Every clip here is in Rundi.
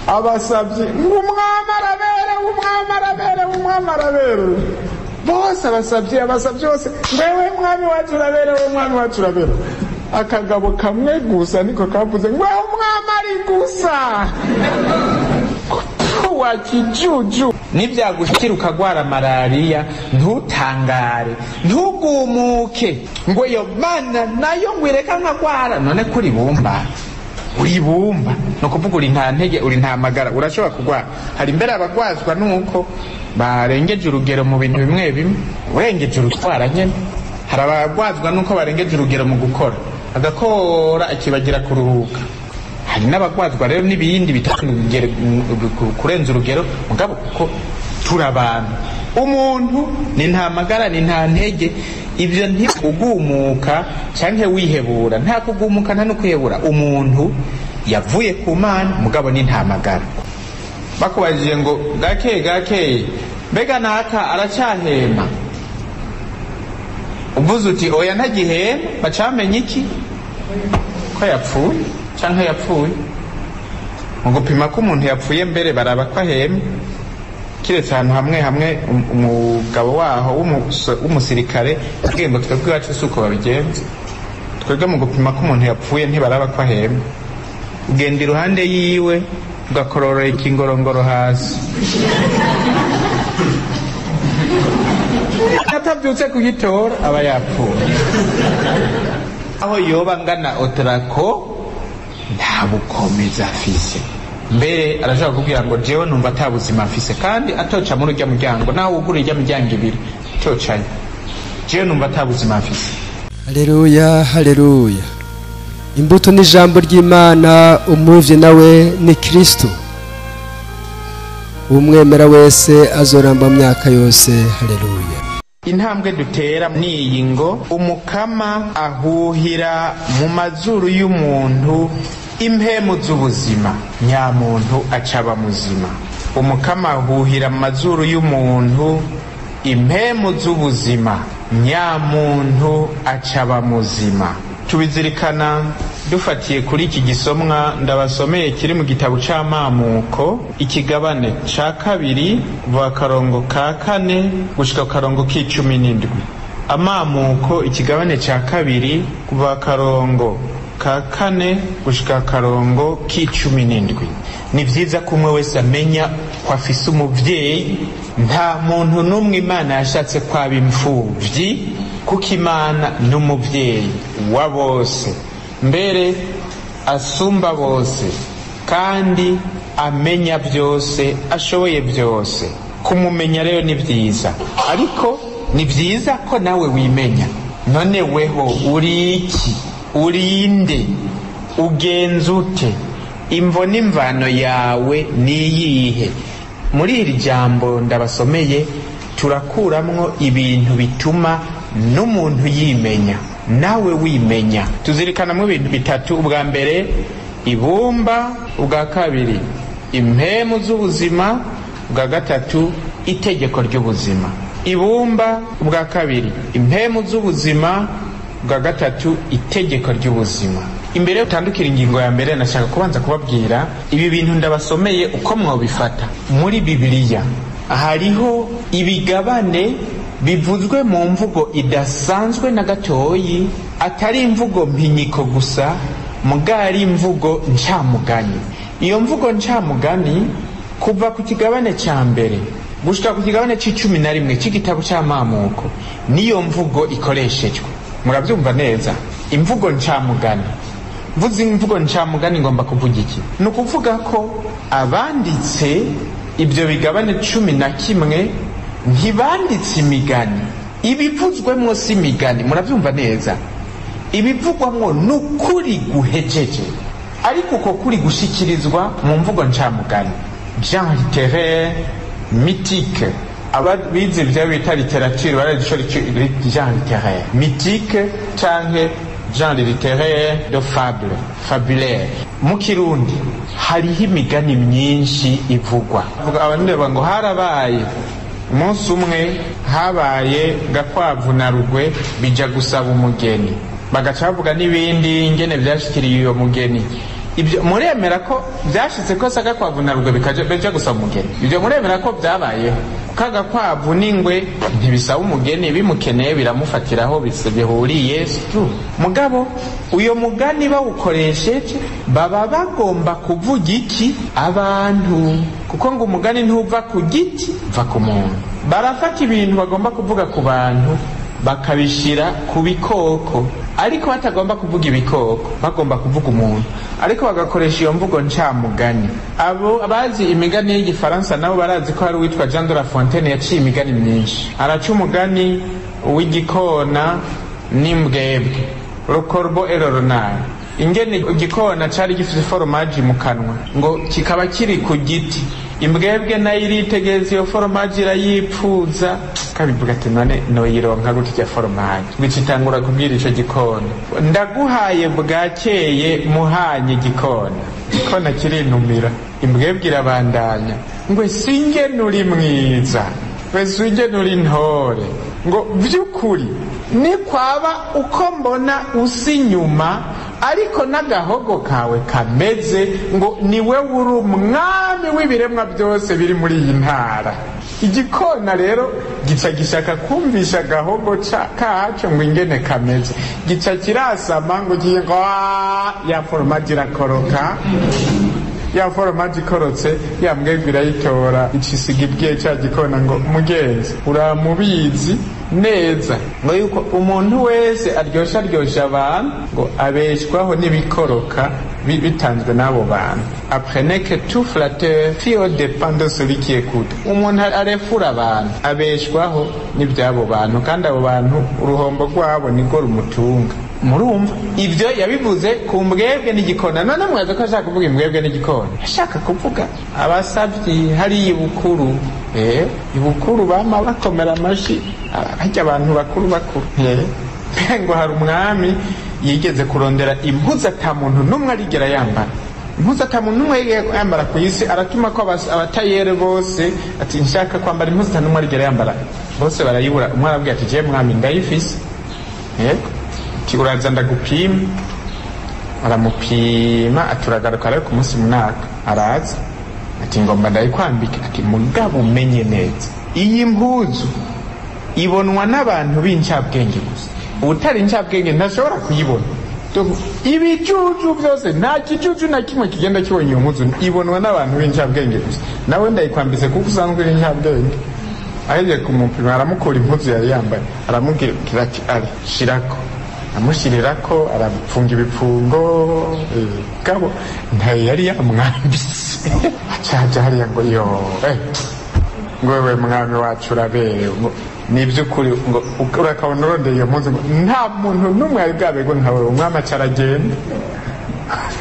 Abasabyi ngo umwami araberewe, umwami araberewe, umwami araberewe. Bose abasabyi, abasabyi bose, ngwewe mwami wacu uraberewe, umwami wacu uraberewe. Akagabo kamwe gusa niko kavuze ngo umwami ari gusa. Wa kijuju. Nibyagushikira ukagwara malariya, ntutangare, ntugumuke ngo iyo mana nayo ngwireka nkagwara. None kuri bumba, uri bumba, ni ukuvuga uri nta ntege, uri nta magara, urashobora kugwara. Hari imbere abagwazwa nuko barengeje urugero mu bintu bimwe bimwe, urengeje urutwara nyene. Hari abagwazwa nuko barengeje urugero mu gukora, agakora akibagira kuruhuka. Hari n'abagwazwa rero n'ibindi bitatu kurenza urugero, mugabo kuko turi abantu. Umuntu ni nta magara, ni nta ntege, ibyo ntikugumuka canke wihebura. Nta kugumuka, nta no kwihebura. Umuntu yavuye ku Mana, mugabo ni nta magara. Bakubajije ngo gake gake, mbega naka aracyahema? Uvuze uti oya ntagihema, bacamenye iki? Ko yapfuye canke yapfuye. Mu gupima ko umuntu yapfuye mbere baraba ko ahemye, kiretse ahantu hamwe hamwe umugabo waho w'umusirikare yabwiye ngo twebwe iwacu si uko babigenza. Twebwe mu gupima ko umuntu yapfuye ntibaraba ko ahemye, ugenda iruhande yiwe ugakororera ikingorongoro hasi, atabyutse kugitora aba yapfuye. Aho yoba ngana otrako nta bukomeza afise. Mbere arashobora kubwira ngo jewe numva ata buzima afise, kandi atoca muri urya muryango, naho wugura irya miryango ibiri atocayo, jewe numva ata buzima afise. Haleluya, haleluya. Imbuto ni ijambo ry'Imana, umuvye nawe ni Kristo. Umwemera wese azoramba myaka yose. Haleluya. Intambwe dutera niyi ngo umukama ahuhira mu mazuru y'umuntu impemu z'ubuzima, nyamuntu acaba muzima. Umukama ahuhira mu mazuru y'umuntu impemu z'ubuzima, nyamuntu acaba muzima. Tubizirikana dufatiye kuri iki gisomwa ndabasomeye kiri mu gitabo c'Amamuko, ikigabane ca 2 kuva akarongo ka 4 gushika akarongo k'17. Amamuko ikigabane ca 2 kuva akarongo ka 4 gushika akarongo k'17. Ni vyiza ko umwe wese amenya ko afise umuvyeyi. Nta muntu n'umwe Imana yashatse kwaba imfuvyi, kuko Imana n'umuvyeyi wa bose, mbere asumba bose, kandi amenya byose, ashoboye byose. Kumumenya rero ni vyiza, ariko ni vyiza ko nawe wimenya. None weho uri iki? Urinde? Ugenza ute? Imvo n'imvano yawe niyihe? Muri iri jambo ndabasomeye turakuramwo ibintu bituma n'umuntu yimenya, nawe wimenya. Tuzirikanamwo ibintu bitatu. Ubwa mbere ibumba, ubwa kabiri impemu z'ubuzima, ubwa gatatu itegeko ry'ubuzima. Ibumba, ubwa kabiri impemu z'ubuzima, ubwa gatatu itegeko ry'ubuzima. Imbere utandukira ingingo ya mbere, nashaka kubanza kubabwira ibi bintu ndabasomeye uko mwobifata. Muri Bibiliya hariho ibigabane bivuzwe mu mvugo idasanzwe na gatoyi, atari imvugo mpinyiko gusa, mugari imvugo ncamugani. Iyo mvugo ncamugani kuva ku kigabane ca mbere gushika ku kigabane c'11 c'igitabo c'Amamuko niyo mvugo ikoreshejwe. Muravyumva neza? Imvugo ncamugani. Mvuze imvugo ncamugani ngomba kuvuga iki? Ni ukuvuga ko abanditse ibyo bigabane 11 ntibanditse imigani. Ibivuzwemwo si imigani, muravyumva neza? Ibivugwamwo n'ukuri guhejeje, ariko uko kuri gushikirizwa mu mvugo ncamugani, genre littéraire mythique. Ababize ivyo bita littérature barazi ico genre littéraire mythique canke genre littéraire de fable, fabulaire. Mu Kirundi hariho imigani myinshi ivugwa. Abantu bavuga ngo harabaye umunsi umwe, habaye Gakwavu na Rugwe bija gusaba umugeni, bagaca bavuga n'ibindi ingene vyashikiriye uyo mugeni. Ibyo muremera ko byashitse ko agakwavu na rugwe bikaja gusaba umugeni? Ibyo muremera ko byabayeho? Kuko agakwavu n'ingwe ntibisaba umugeni, bimukeneye biramufatiraho bihuriye. Mugabo uyo mugani bawukoresheje baba bagomba kuvuga iki? Abantu. Kuko ngo umugani ntuva ku giti, uva ku muntu. Barafata ibintu bagomba kuvuga ku bantu bakabishira ku bikoko, ariko batagomba kuvuga ibikoko, bagomba kuvuga umuntu, ariko bagakoresha iyo mvugo ncamugani. Abo abazi imigani y'igifaransa nabo barazi ko hari uwitwa Jean de La Fontaine yaciye imigani myinshi. Araca umugani w'igikona n'imbwebwe, le corbeau et le renard. Ingene igikona cari gifise foromaji mu kanwa, ngo kikaba kiri ku giti, imbwebwe nayo iritegereza iyo foromaji irayipfuza, kabivuga ati none noyironka gute irya foromaji? Bicitangura kubwira ico gikona, ndaguhaye bwakeye muhanye igikona. Igikona kirinumira. Imbwebwe irabandanya ngo singe nuri mwiza, ngo singe nuri ntore, ngo vy'ukuri ni kwaba uko mbona usi inyuma, ariko n'agahogo kawe kameze ngo niwe uri umwami w'ibiremwa byose biri muri iyi ntara. Igikona rero gica gishaka kumvisha agahogo kaco ngo ingene kameze, gica kirasama ngo kiye ngo ya foromaji irakoroka. Ya foromaji ikorotse, ya mbwebwe irayitora, icisiga ibwiye ca gikona ngo mugenzi uramubizi neza, ngo yuko umuntu wese aryosha aryosha abantu ngo abeshwaho n'ibikoroka bitanzwe n'abo bantu. Apprenez que tout flatteur fie au dépend de celui qui écoute. Umuntu arefura abantu abeshwaho n'iby'abo bantu, kandi abo bantu uruhombo rwabo nirwo rumutunga. Murumva ibyo yabivuze ku mbwebwe n'igikona. None mwaza ko ashaka kuvuga imbwebwe n'igikona, ashaka kuvuga abasavyi hariya ibukuru. Ibukuru bama bakomera amashi harya abantu bakuru bakuru. Ngo hari umwami yigeze kurondera impuzu ata muntu n'umwe arigera yambara, impuzu ata muntu n'umwe arigera yambara ku isi. Aratuma ko abatayere bose ati nshaka kwambara impuzu ata n'umwe arigera yambara, bose barayibura. Umwe arabwira ati je mwami ndayifise, yego ati uraza ndagupima. Aramupima ati uragaruka rero ku munsi munaka. Araza ati ngomba ndayikwambika. Ati mugabo umenye neza iyi mpuzu ibonwa n'abantu b'incabwenge gusa, utari incabwenge ntashobora kuyibona. Ibijuju byose nta kijuju na kimwe kigenda kibonye iyo mpuzu, ibonwa n'abantu b'incabwenge gusa. Nawe ndayikwambise kuko usanzwe uri incabwenge. Ahejeje kumupima aramukura impuzu yari yambaye, aramubwira ati ari shirako, amushirirako, arapfunga ibipfungo. Gabo ntayo yari yamwambise. Acaja hariya ngo yo ngo wewe mwami wacu uraberewe, ngo ni by'ukuri, ngo urakabona urondeye iyo mpuzu, ngo nta muntu n'umwe yari bwabegwe nkawe. Umwami aca aragenda,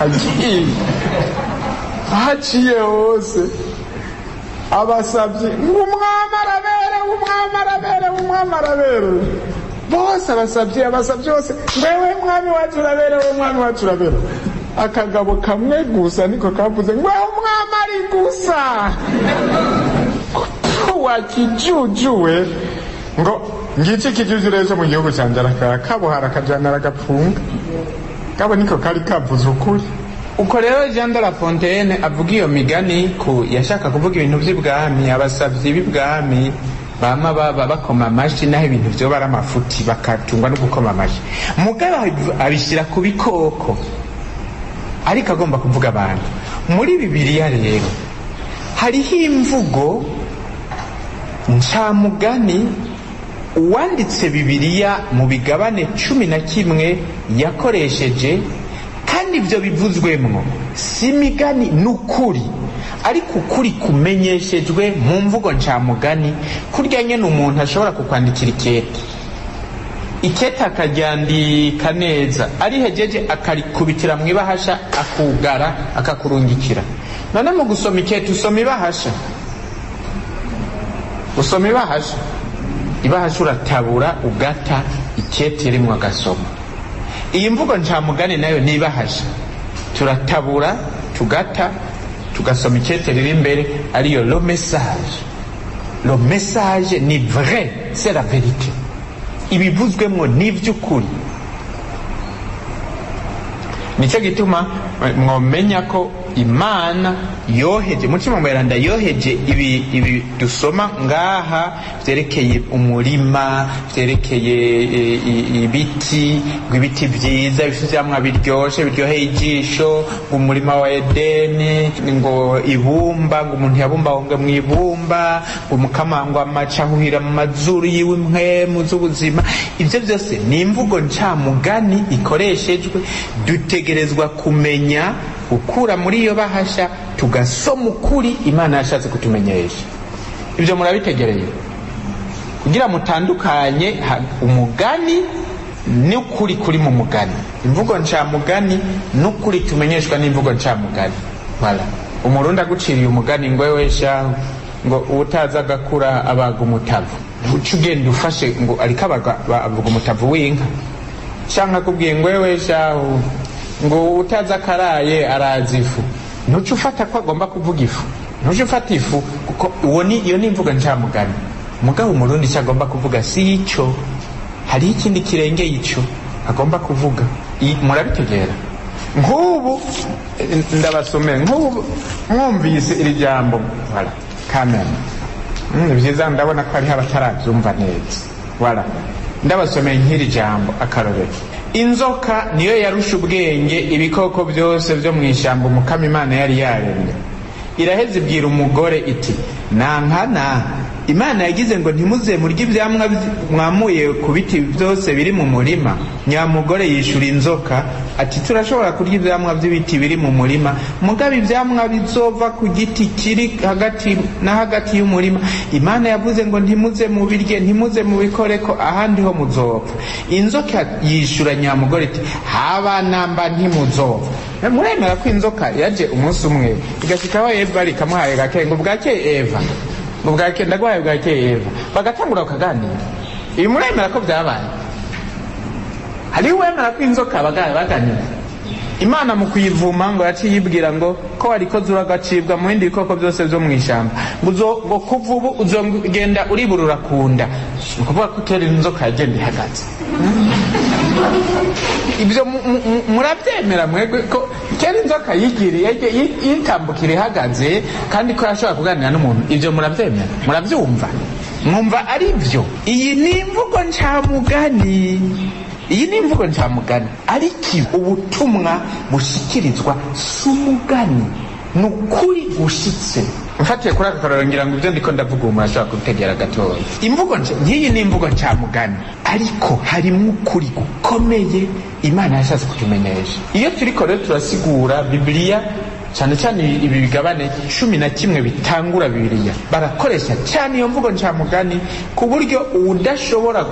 agiye ahaciye hose abasabye ngo umwami araberewe, umwami araberewe, umwami araberewe. Bose abasabye, abasabye bose ngo wewe mwami wacu uraberewe, umwami wacu uraberewe. Akagabo kamwe gusa niko kavuze ngo umwami ari gusa wa kijujuwe, ngo ngici kijuju rero mu gihugu canje arakabohara akajana aragapfunga. Kabo niko kari kavuze ukuri. Uko rero Jean de La Fontaine avuga iyo migani ku yashaka kuvuga ibintu by'ibwami, abasavyi b'ibwami bama baba bakoma amashi, naho ibintu vyo bara amafuti bakatungwa no gukoma amashi. Mugabo abishira ku bikoko, ariko agomba kuvuga abantu. Muri Bibiliya rero hariho imvugo ncamugani uwanditse Bibiliya mu bigabane 11 yakoresheje, kandi ivyo bivuzwemwo si imigani, n'ukuri, ariko ukuri kumenyeshejwe mu mvugo ncamugani. Kurya nyene umuntu ashobora kukwandikira ikete, ikete akaryandika neza, arihejeje akarikubitira mu ibahasha, akugara, akakurungikira. None mu gusoma ikete usoma ibahasha, usoma ibahasha, ibahasha uratabura ugata ikete rimwe agasoma. Iyi mvugo ncamugani nayo ni ibahasha, turatabura tugata tugasoma ikete riri imbere, ariyo le message. Le message ni vrai, c'est la vérité. Ibivuzwemwo ni ivy'ukuri. Nicyo gituma mwomenya ko Imana yoheje Mutima Mweranda, yoheje ibi dusoma ngaha vyerekeye umurima, vyerekeye ibiti, ngo ibiti vyiza bifite ivyamwa biryoshe biryoheye ijisho, ngo umurima wa Edeni, ngo ibumba, ngo umuntu yabumbabunge mu ibumba, ngo Umukama ngo amaca ahuhira mu mazuru yiwe impwemu z'ubuzima. Ivyo vyose ni imvugo ncamugani ikoreshejwe. Dutegerezwa kumenya gukura muri iyo bahasha, tugasoma ukuri Imana yashatse kutumenyesha. Ibyo murabitegereye kugira mutandukanye umugani n'ukuri kuri mu mugani, imvugo ncamugani n'ukuri tumenyeshwa n'imvugo ncamugani. Voilà. Umurundi aguciriye umugani ngo wewe shahu, ngo utaza agakura abaga umutavu, uca ugenda ufashe ngo ariko abaga umutavu w'inka, canke akubwiye ngo wewe shahu, ngo utaza akaraye araza ifu, ntuce ufata ko agomba kuvuga ifu, ntuce ufata ifu, kuko iyo ni imvugo ncamugani. Mugabo umurundi icyo agomba kuvuga si ico, hariho ikindi kirengeye ico agomba kuvuga. Murabitegera. Nk'ubu ndabasomera, nk'ubu mwumvise iri jambo, voilà, kamera ni vyiza, ndabona ko hariho abataravyumva neza. Voilà, ndabasomeye nk'iri jambo akarorero: inzoka niyo yarusha ubwenge ibikoko byose vyo mw'ishamba Umukama Imana yari yaremye. Iraheza ibwira umugore iti: nankana Imana yagize ngo ntimuze murye ivyamwa mwamuye ku biti byose biri mu murima? Nyamugore yishura inzoka ati: turashobora kurya ivyamwa vy'ibiti biri mu murima, mugabo ivyamwa bizova ku giti kiri hagati na hagati y'umurima, Imana yavuze ngo ntimuze mubirye, ntimuze mubikoreko, ahandi ho muzopfa. Inzoka yishura nyamugore iti: haba namba, ntimuzopfa. Muremera ko inzoka yaje umunsi umwe igashikaho Eva ari ikamuhaye gake, ngo bwake Eva, ngo bwake, ndagwaye, bwake Eva, bagatangura bakaganira? Ibi muremera ko byabaye? Hariho uwemera ko inzoka baganira? Imana mu kuyivuma ngo yaciye yibwira ngo ko warikoze uragacibwa mu bindi bikoko byose vyo mw'ishamba, ngo kuva ubu uzogenda uriburura kunda. Ni ukuvuga ko kera inzoka yagenda ihagaze. Ibyo murabyemera mwebwe ko kera inzoka yigiriye yitambukira ihagaze, kandi ko yashobora kuganira n'umuntu? Ibyo murabyemera? Murabyumva? Mwumva ari byo? Iyi ni imvugo ncamugani, iyi ni imvugo ncamugani, ariko ubutumwa bushikirizwa si umugani, ni ukuri gushitse. Mfatiye kuri aka karorero, ngira ngo ibyo ndiko ndavuga ubu murashobora kubitegera gatoya. Imvugo nk'iyi ni imvugo ncamugani, ariko harimo ukuri gukomeye Imana yashatse kutumenyesha. Iyo turiko rero turasigura Bibiliya, cyane cyane ibi bigabane 11 bitangura Bibiliya, barakoresha cyane iyo mvugo ncamugani, ku buryo udashobora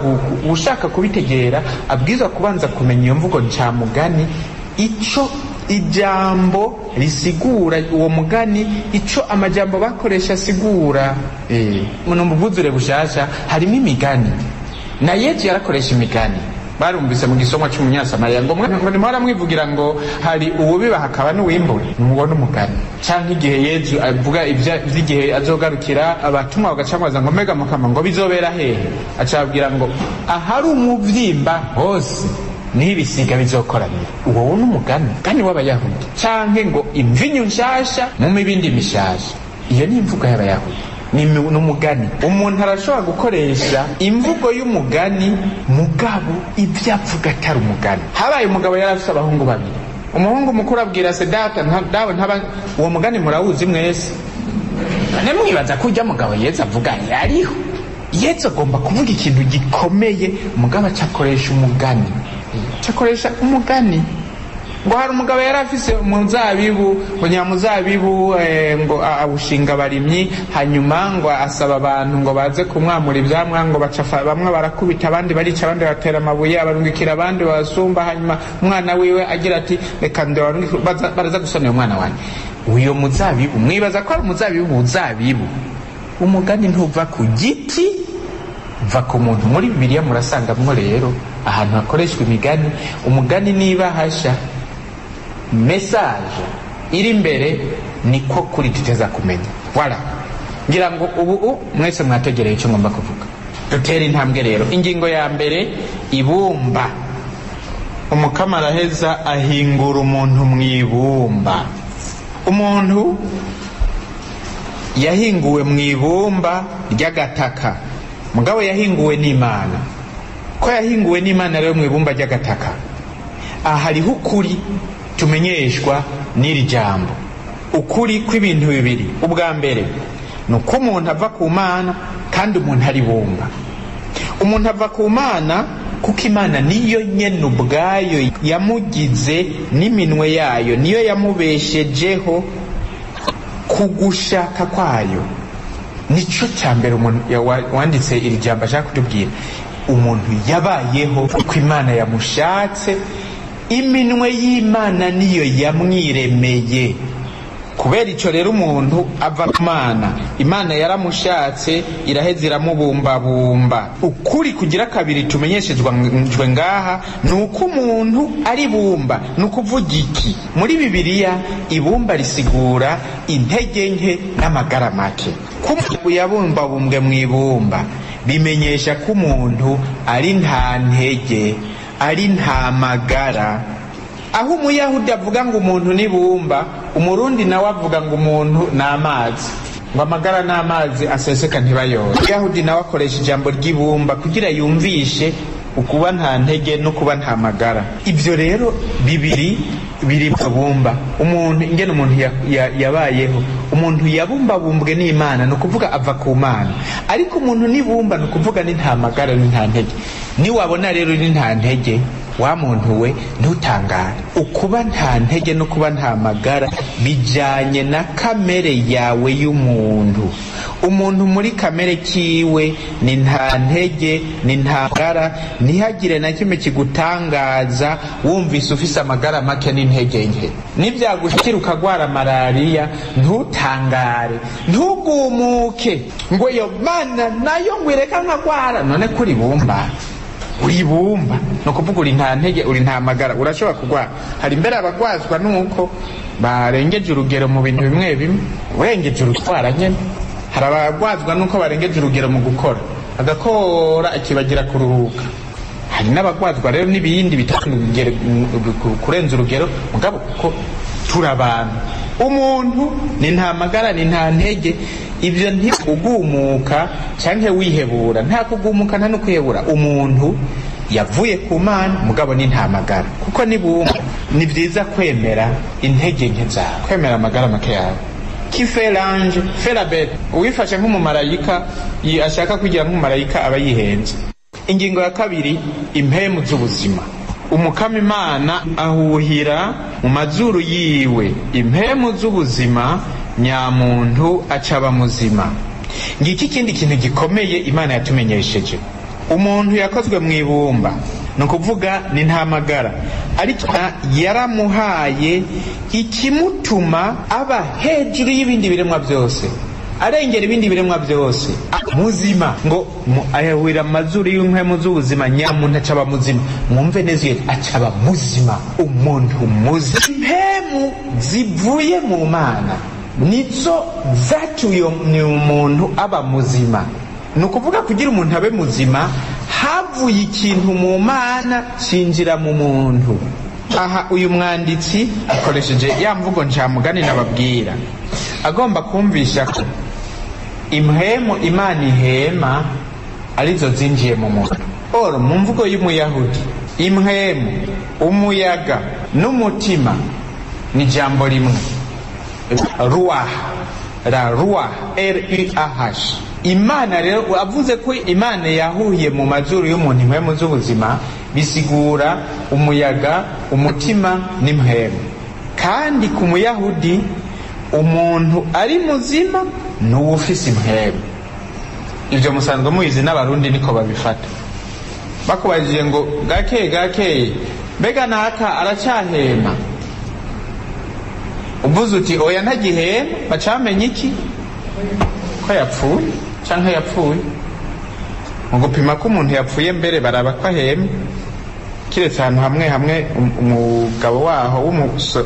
ushaka kubitegera abwirizwa kubanza kumenya iyo mvugo ncamugani, ico ijambo risigura, uwo mugani ico amajambo bakoresha asigura. Mu bwuzure bushasha harimo imigani, na Yezu yarakoresha imigani. Barumvise mu gisomwa c'umunyasamariya ngo ntimuhora mwivugira ngo hari uwubiba hakaba n'uwimbura, mubona umugani. Canke igihe Yezu avuga ivy'igihe azogarukira, abatumwa bagaca bamubaza ngo mbega Mukama, ngo bizobera hehe? Aca ababwira ngo ahari umuvyimba hose niho ibisiga bizokoranira. Uwo ni umugani kandi w'Abayahudi. Canke ngo imvinyu nshasha mu mibindi mishasha, iyo ni imvugo y'Abayahudi, ni umugani. Umuntu arashobora gukoresha imvugo y'umugani, mugabo ibyo avuga atari umugani. Habaye umugabo yari afise abahungu babiri. Umuhungu mukuru abwira se: data, dawe, ntaba. Uwo mugani murawuzi mwese. None mwibaza ko ujya mugabo Yezu avuga yariho? Yezu agomba kuvuga ikintu gikomeye, mugabo acakoresha umugani, acakoresha umugani ngo hari umugabo yari afise umuzabibu, ngo nyamuzabibu ngo awushinga abarimyi, hanyuma ngo asaba abantu ngo baze kumwamura ivyamwa, ngo baca bamwe barakubita, abandi barica, abandi batera amabuye, abarungikira abandi babasumba. Hanyuma umwana wiwe agira ati: reka ndabarungike, baraza gusonera umwana wanjye uyo muzabibu. Mwibaza ko ari umuzabibu? Muzabibu, umugani ntuva ku giti, va ku muntu. Muri Bibiliya murasangamwo rero ahantu hakoreshwa imigani. Umugani niba hasha message iri imbere, niko kuri tuteza kumenya. Voilà, ngira ngo ubu mwese mwategereye icyo ngomba kuvuga. Dutere intambwe rero. Ingingo ya mbere, ibumba. Umukama araheza ahingura umuntu mw'ibumba. Umuntu yahinguwe mw'ibumba ry'agataka, mugabo yahinguwe n'Imana. Ko yahinguwe n'Imana rero mw'ibumba ry'agataka, aha hariho ukuri tumenyeshwa n'iri jambo, ukuri kw'ibintu bibiri. Ubwa mbere ni uko umuntu ava ku Mana, kandi umuntu ari bumba. Umuntu ava ku Mana kuko Imana niyo nyene ubwayo yamugize n'iminwe yayo, niyo yamubeshejeho kugushaka kwayo. Nico cya mbere umuntu wanditse iri jambo ashaka kutubwira. Umuntu yabayeho kuko Imana yamushatse, iminwe y'Imana niyo yamwiremeye. Kubera ico rero umuntu ava ku Mana, Imana yaramushatse iraheza iramubumbabumba. Ukuri kugira kabiri tumenyeshejwe ngaha ni uko umuntu ari bumba. Ni ukuvuga iki? Muri Bibiliya ibumba risigura intege nke n'amagara make. Ko yabumbabumbwe mu ibumba bimenyesha ko umuntu ari nta ntege, ari nta magara. Aho umuyahudi avuga ngo umuntu ni bumba, umurundi nawe avuga ngo umuntu ni amazi, ngo amagara n'amazi aseseka ntibayore. Umuyahudi nawe akoresha ijambo ry'ibumba kugira yumvishe ukuba nta ntege no kuba nta magara. Ibyo rero bibiri biri bumba. Umuntu ingene umuntu yabayeho, umuntu yabumbabumbwe n'Imana, ni ukuvuga ava ku Mana. Ariko umuntu nibumba ni ukuvuga ni nta magara ni nta ntege. Niwabona rero ni nta ntege, wa muntu we ntutangare. Ukuba nta ntege no kuba nta magara bijanye na kamere yawe y'umuntu. Umuntu muri kamere kiwe ni nta ntege, ni nta magara. Ntihagire na kimwe kigutangaza wumvise ufise amagara make n'intege nke. Nibyagushikira ukagwara malariya ntutangare, ntugumuke ngo iyo Mana nayo ngo ireka nkagwara. None kuri bumba, uri bumba, ni ukuvuga uri nta ntege, uri nta magara, urashobora kugwara. Hari mbere abagwazwa nuko barengeje urugero mu bintu bimwe bimwe, urengeje urutwara nyene. Hari abagwazwa nuko barengeje urugero mu gukora, agakora akibagira kuruhuka. Hari n'abagwazwa rero n'ibindi bitatu kurenza urugero, mugabo kuko turabantu. Umuntu ni nta magara, ni nta ntege. Ibyo ntikugumuka canke wihebura, nta kugumuka nta no kwihebura. Umuntu yavuye ku Mana, mugabo ni nta magara, kuko ni bumba. Ni vyiza kwemera intege nke zawe, kwemera amagara make yawe. Qui fait l'ange fait la bête. Uwifashe nk'umumarayika, ashaka kugira nk'umumarayika aba yihenze. Ingingo ya kabiri, impemu z'ubuzima. Umukama Imana ahuhira mu mazuru yiwe impemu z'ubuzima, nyamuntu acaba muzima. Ngiki ikindi kintu gikomeye Imana yatumenyesheje. Umuntu yakozwe mu ibumba, ni ukuvuga ni nta magara, ariko yaramuhaye ikimutuma aba hejuru y'ibindi biremwa byose, arengera ibindi biremwa byose, muzima. Ngo ahuhira amazuru y'impemu z'ubuzima, nyamuntu acaba muzima. Mwumve neza, iyo acaba muzima, umuntu muzima. Impemu zivuye mu Mana nizo zatuye umuntu aba muzima. Ni ukuvuga kugira umuntu abe muzima, havuye ikintu mu Mana cinjira mu muntu. Aha uyu mwanditsi akoresheje ya mvugo ncamugani nababwira, agomba kumvisha ko impemu Imana ihema arizo zinjiye mu muntu. Oro mu mvugo y'umuyahudi, impemu, umuyaga n'umutima ni jambo rimwe. Ruah, ra ruah, R U A H. Imana rero avuze ko Imana yahuye mu mazuru y'umuntu impemu z'ubuzima, bisigura umuyaga, umutima n'impemu. Kandi ku muyahudi umuntu ari muzima n'uwufise impemu. Ibyo musanzwe mubizi, n'abarundi niko babifata. Bakubajije ngo gake gake, mbega naka aracyahema, uvuze uti oya ntagihema, bacamenye iki? Ko yapfuye canke yapfuye. Mu gupima ko umuntu yapfuye mbere baraba ko ahema, kiretse ahantu hamwe hamwe umugabo waho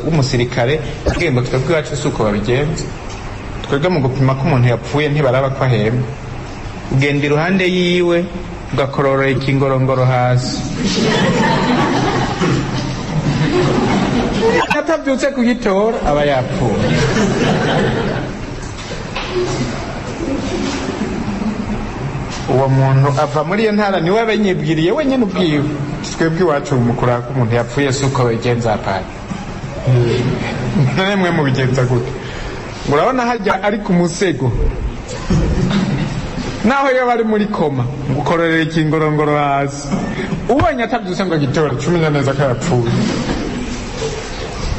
w'umusirikare yabwiye ngo twebwe iwacu si uko babigenza. Twebwe mu gupima ko umuntu yapfuye ntibaraba ko ahema, ugenda iruhande yiwe ugakororeka ingorongoro hasi. Atabyutse kugitora aba yapfuye. Uwo muntu ava muri iyo ntara niwe abenyibwiriye wenyine ubwiwe. Twebwe iwacu mukura ko umuntu yapfuye si uko bigenza pari. None mwe mubigenza gute? Urabona harya ari ku musego, naho iyo bari muri koma ngukororera ikingorongoro hasi, ubonye atabyutse ngo agitore cumenya neza ko yapfuye.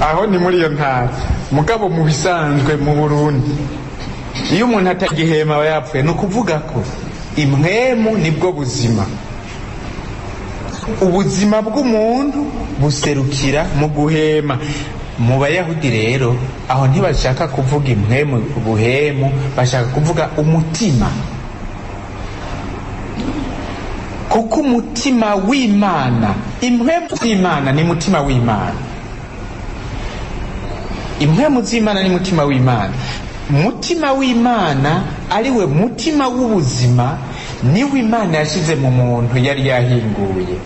Aho ni muri iyo ntara. Mugabo mu bisanzwe mu Burundi iyo umuntu atagihema aba yapfuye. Ni ukuvuga ko impwemu nibwo buzima. Ubuzima bw'umuntu buserukira mu guhema. Mu Bayahudi rero aho ntibashaka kuvuga impwemu buhemu, bashaka kuvuga umutima, kuko umutima w'Imana, impwemu z'Imana ni mutima w'Imana, impwemu z'Imana ni mutima w'Imana. Mutima w'Imana ariwe mutima w'ubuzima, niwe Imana yashize mu muntu yari yahinguye.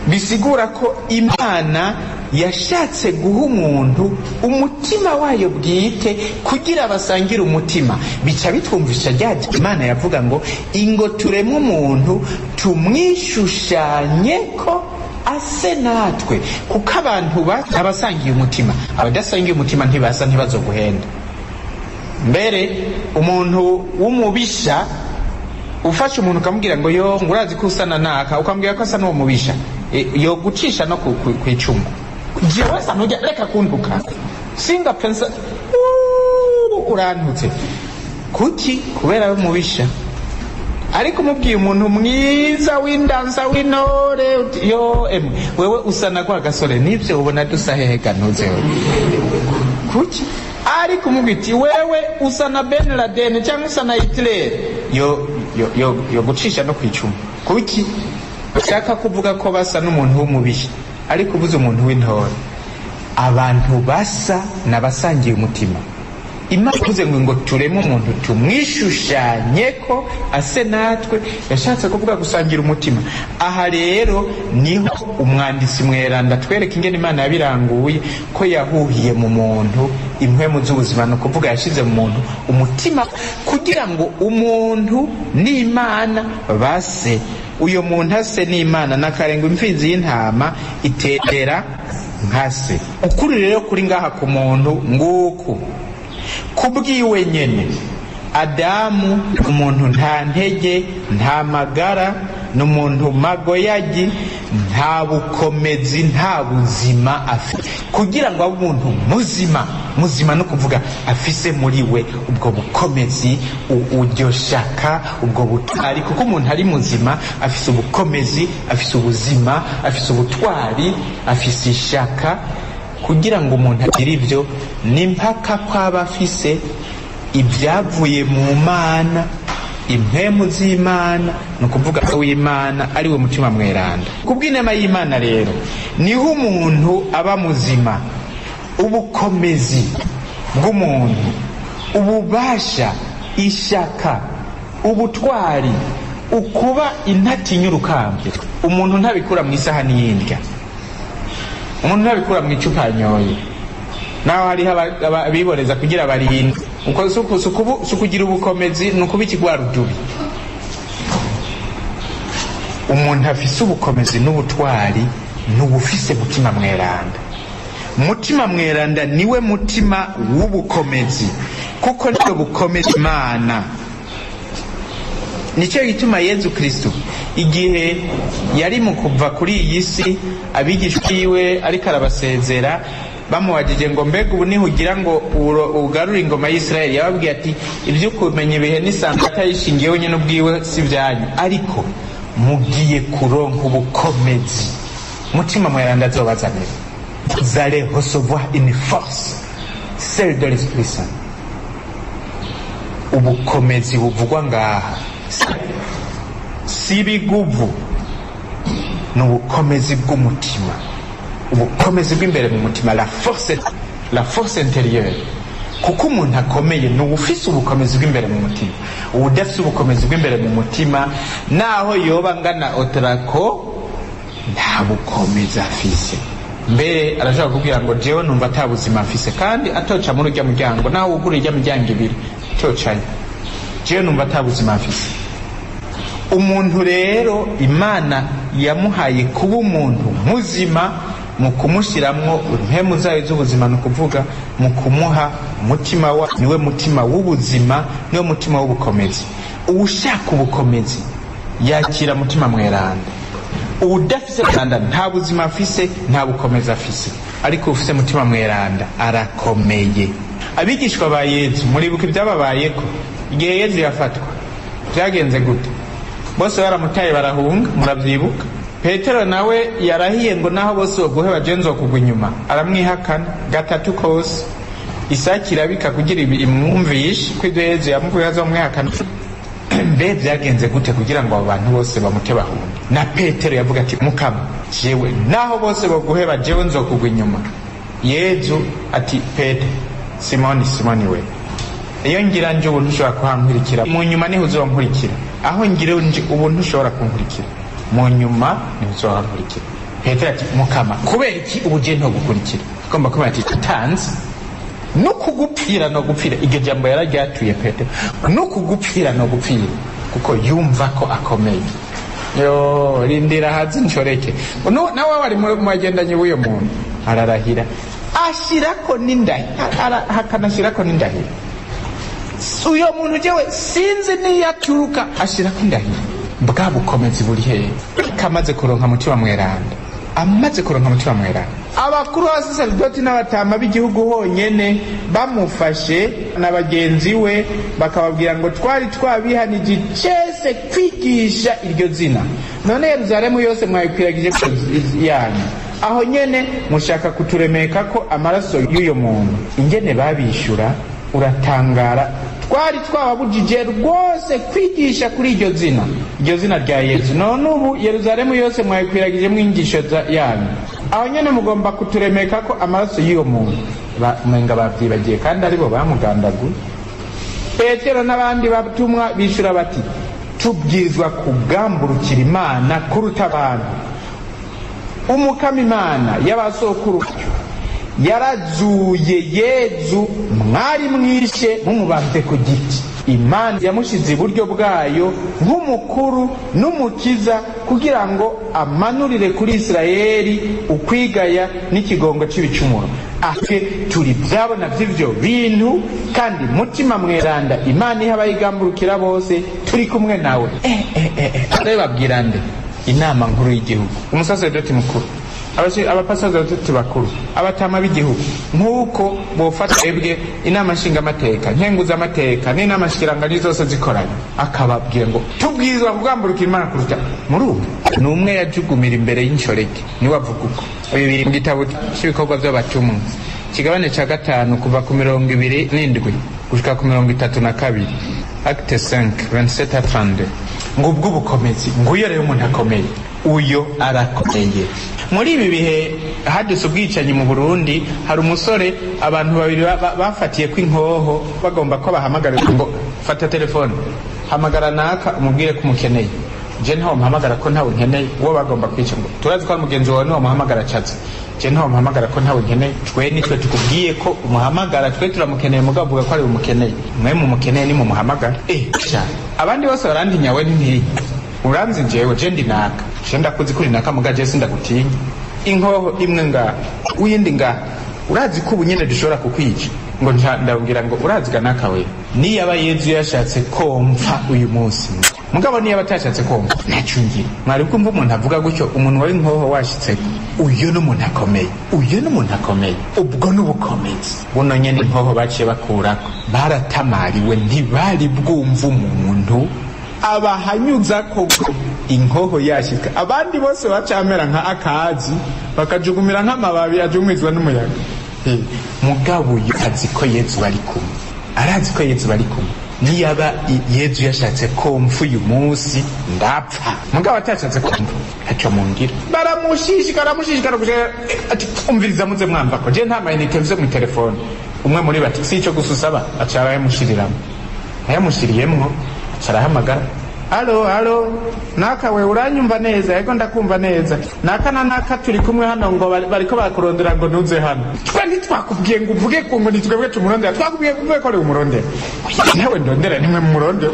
Bisigura ko Imana yashatse guha umuntu umutima wayo bwite kugira basangire umutima. Bica bitwumvisha rya Imana yavuga ngo ingo turemwe umuntu tumwishushanye ko ase natwe, kuko abantu abasangiye umutima, abadasangiye umutima ntibasa, ntibazoguhenda. Mbere umuntu w'umubisha, ufashe umuntu ukamubwira ngo yo urazi ko usa na naka, ukambwira ko asa n'uwo mubisha, yo gucisha no ku icumu. Jewe sa nujya reka kuntuka, singapfe nsa urantutse. Kuki? Kubera ari umubisha. Ariko umubwiye umuntu mwiza w'indanza w'intore, yo emwe wewe usa na kwa gasore, nivyo ubona dusa hehe ganuze kuki? Ariko umubwiye uti wewe usa na Ben Laden cyangwa usa na Hitler, yo yo yo, yo gucisha no kwicumu. Kuki? Ushaka kuvuga ko basa n'umuntu w'umubisha, ariko ubuze umuntu w'intore. Abantu basa nabasangiye umutima. Imana ivuze ngo tureme umuntu tumwishushanye ko ase natwe, yashatse kuvuga gusangira umutima. Aha rero niho umwanditsi mweranda twereka ingene Imana yabiranguye, ko yahuhiye mu muntu impwemu z'ubuzima, ni ukuvuga yashize mu muntu umutima kugira ngo umuntu n'Imana base. Uyo muntu ase n'Imana, nakarenga imfizi y'intama itetera nkase. Ukuri rero kuri ngaha ku muntu nguku kubwiwe nyene. Adamu umuntu nta ntege, nta magara, n'umuntu magoyagi, nta bukomezi, nta buzima afite. Kugira ngo abe umuntu muzima, muzima no kuvuga afise muri we ubwo bukomezi, uryo shaka, ubwo butwari, kuko umuntu ari muzima afise ubukomezi, afise ubuzima, afise ubutwari, afise ishaka. Kugira ngo umuntu agire ivyo ni mpaka kwaba afise ibyavuye mu Mana, impwemu z'Imana, ni ukuvuga w'Imana ari we mutima mweranda. Kubw'inema y'Imana rero niho umuntu aba muzima. Ubukomezi bw'umuntu, ububasha, ishaka, ubutwari, ukuba intatinya urukambye. Umuntu ntabikura mu isahani y'indya, umuntu ntabikura mu icupa yanyoye. Naho hariho abiboreza kugira barinde. Uko sukugira ubukomezi ni ukuba ikigwarudubi. Umuntu afise ubukomezi n'ubutwari n'ubufise mutima mweranda. Mutima mweranda niwe mutima w'ubukomezi, kuko niwe bukomezi Imana. Nicyo gituma Yezu Kristo igihe yari mu kuva kuri iyi si, abigishwa biwe ariko arabasezera, bamubajije ngo mbega ubu niho ugira ngo ugarure ingoma y'Isirayeli, yababwiye ati ibyo kumenya ibihe n'isango atayishingiye wenyine ubwiwe si byanyu, ariko mugiye kuronka ubukomezi. Mutima mweranda azobazanira. Vous allez recevoir une force, celle de l'Esprit Saint. Ubukomezi buvugwa ngaha si biguvu, ni ubukomezi bw'umutima, ubukomezi bw'imbere mu mutima, la force intérieure. Kuko umuntu akomeye ni uwufise ubukomezi bw'imbere mu mutima. Uwudafise ubukomezi bw'imbere mu mutima, naho yoba ngana otrako, nta bukomezi afise. Mbere arashobora kubwira ngo jewe numva ata buzima mfise, kandi atoca muri urya muryango, naho wugura irya miryango ibiri atocayo, jewe numva ata buzima mfise. Umuntu rero Imana yamuhaye kuba umuntu muzima mu kumushiramwo impemu zayo z'ubuzima, ni ukuvuga mu kumuha umutima wa, niwe mutima w'ubuzima, niwe mutima w'ubukomezi. Uwushaka ubukomezi yakira mutima mweranda. Uwudafise mweranda nta buzima afise, nta bukomezi afise, ariko ufise mutima mweranda arakomeye. Abigishwa ba Yezu muribuka ibyababayeko igihe Yezu yafatwa, byagenze gute? Bose baramutaye barahunga, muravyibuka. Petero nawe yarahiye ngo naho bose boguheba je nzokugwa inyuma, aramwihakana gatatu kose. Isaki irabika kugira imwumvishe ko ibyo Yezu yamubwiye azomwihakana. Mbe byagenze gute kugira ngo abo bantu bose bamute bahunge? Na Petero yavuga ati mukama, jewe naho bose boguheba jewe nzokugwa inyuma. Yezu ati Petero, Simoni, Simoni we, iyo ngira nje ubu ntushobora kuhankurikira, mu nyuma niho uzonkurikira. Aho ngira nje ubu ntushobora kunkurikira, mu nyuma niho uzonkurikira. Petero ati mukama, kubera iki ubu je ntogukurikira? Agomba kuba ati tanze no kugupfira no gupfira. Iryo jambo yararyatuye Petero, no kugupfira no gupfira, kuko yumva ko akomeye. Yo rindira hazi nshoreke. No nawe wari mu bagendanyi b'uyo muntu, ararahira ashirako n'indahiro, hakanashirako n'indahiro. Uyo muntu jewe sinzi niyaturuka, ashirako indahiro. Bwa bukomezi buri hehe? Kamaze kuronka mutima mweranda, amaze kuronka mutima mweranda. Abakuru b'abasaserdoti n'abatama b'igihugu honyene bamufashe na bagenzi we bakababwira ngo twari twabihanije cese kwigisha iryo zina, none Yerusalemu yose mwayikwiragije yanyu, aho nyene mushaka kuturemeka ko amaraso y'uyo muntu. Ingene babishura uratangara. Twari twababujije rwose kwigisha kuri iryo zina, iryo zina rya Yezu, none ubu Yerusalemu yose mwayikwiragije mwingisho yanyu, aho nyene mugomba kuturemeka ko amaraso y'uyo muntu. Umenga bavyibagiye kandi aribo bamugandaguye. Petero n'abandi batumwa bishura bati tubwirizwa kugamburukira Imana kuruta abantu. Umukama Imana y'abasokuru yarazuye Yezu mwari mwishe mumubambe ku giti. Imana yamushize iburyo bwayo nk'umukuru n'umukiza kugira ngo amanurire kuri Isirayeli ukwigaya n'ikigongo c'ibicumuro. Ake turi byabona by'ivyo bintu, kandi mutima mweranda Imana iha abayigamburukira bose, turi kumwe nawe. Babwira nde? Inama nkuru y'igihugu, umusaserdoti mukuru, abapasaserdoti bakuru, abatama b'igihugu, nk'uko bofata ebwe inama nshingamateka, nkenguzamateka n'inama nshikiranganji zose zikoranye, akababwira ngo tubwirizwa kugamburukira Imana kuruta muri ubu. Ni umwe yajugumira imbere y'inshoreke, niwe avuga uko. Ibi biri mu gitabo cy'ibikorwa by'abatumwa, kigabane ca 5 kuva ku 27 gushika ku 32, Acte 5 27 à 32. Ngo ubwo bukomezi, nguyo rero umuntu akomeye, uyo arakomeye. Muri ibi bihe hadutse ubwicanyi mu Burundi, hari umusore abantu babiri bafatiye ko inkoho bagomba ko bahamagara ngo fata telefone, hamagara naka umubwire ko umukeneye. Je ntawo muhamagara ko ntawe nkeneye, uwo bagomba kwica ngo turazi ko ari mugenzi wawe niwo muhamagara catse. Je ntawo muhamagara ko ntawe nkeneye, twe nitwe tukubwiye ko umuhamagara, twe turamukeneye, mugabo avuga ko ari umukeneye. Mwe mumukeneye ni mumuhamagara. Abandi bose barantinya, we ntintinya. Uranzi jewe, je ndi naka, je ndakuzi kuri naka, muga je sindagutinya. Inkoho imwe ngaha, uyindi ngaha, urazi ko ubu nyene dushobora kukwica. Ngo ndabwira ngo urazi ga naka we, niyaba Yezu yashatse komfa uyu munsi, mugabo niyaba atashatse komfa ntaco ngira. Mwari kumva umuntu avuga gutyo, umuntu wari inkoho washitseko, uyu n'umuntu akomeye, uyu n'umuntu akomeye. Ubwo n'ubukomezi buno nyene inkoho baciye bakurako, baratamariwe, ntibari bwumva umuntu abahanyuza ko inkoho yashika. Abandi bose bacamera nka akazi, bakajugumira nk'amababi ajumizwa n'umuyaga. Mugabo uyu azi ko Yezu bari kumwe, arazi ko Yezu bari kumwe. Niyaba Yezu yashatse komfa uyu munsi ndapfa, mugabo atashatse komfa ntacyo mungira. Baramushishikara, baramushishikara ati umviriza muze mwamba ko je nta mayinite mfise mu telefone. Umwe muri bati si ico gusa usaba, aca arayamushiriramo, ayamushiriyemwo aca arahamagara Alo, alo, naka we uranyumva neza? Yego ndakumva neza. Naka na naka turi kumwe hano ngo bariko bakurondera ngo ntuze hano. Twe ntitwakubwiye ngo uvuge ko ngo nitwebwe tumurondera, twakubwiye kuvuge ko ari umurondera. Nawe ndondera nimwe mumurondera.